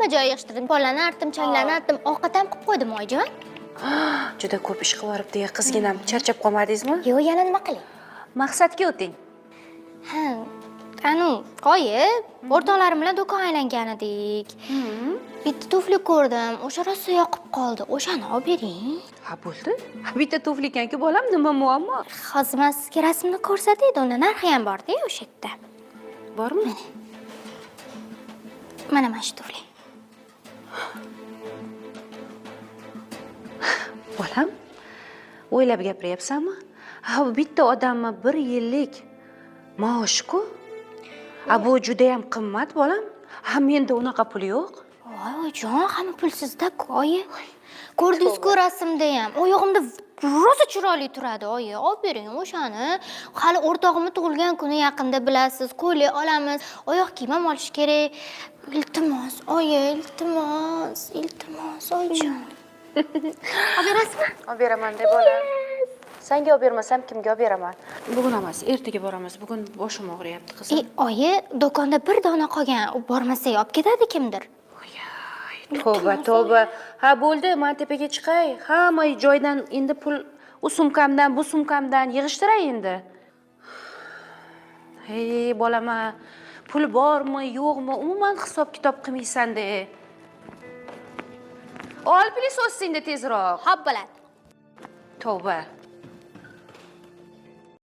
Hamma joy yig'ishtirdim. Pollarni artdim, changlarni artdim, ovqat ham qilib qo'ydim, oyijon. Juda ko'p ish qilib yuboribdi, qizginam. Charchab qolmadingizmi? Yo'q, yana nima qilay? Maqsadga o'ting. Ha, anu, oyi, o'rtoqlarim bilan do'kon aylangan edik. Bitta tufli ko'rdim, o'sha rosa yoqib qoldi. O'shani olib bering. Ha, bo'ldi. Ha, bitta tufli ekan-ku, bolam, nima muammo? Hozir men sizga rasmni ko'rsataydi, unda narxi ham bor-da o'sha yerda. Bormi? Mana mana shu tufli. Bolam, o'ylab gapiryapsanmi? Ha, bu bitta odamni bir yillik maoshi-ku. Ha, bu juda ham qimmat, bolam. Ha, menda unaqa pul yo'q. Voy, oyijon, hamma pul sizda-ku, oyi. Ko'rdingiz-ku rasmda ham. Oyog'imda rosa chiroyli turadi, oyi. Olib bering o'shani. Hali o'rtog'imni tug'ilgan kuni yaqinda bilasiz, ko'ylak olamiz, oyoq kiyim ham olish kerak. Iltimos, oyi, iltimos, iltimos, oyijon. Olib berasizmi? Olib beraman deb bolam. Senga olib bermasam kimga olib beraman? Bugun emas, ertaga boramiz. Bugun boshim og'riyapti, qizim. Oyi, do'konda bir dona qolgan. U bormasa olib ketadi kimdir. Tavba, tavba. Ha, bo'ldi, men tepaga chiqay. Hamma joydan endi pul u sumkamdan, bu sumkamdan yig'ishtiray endi. Hey, bolama, pul bormi, yo'qmi? Umuman hisob-kitob qilmaysan-da. Ol puli so'zsingda tezroq. Hop bo'ladi. Tavba.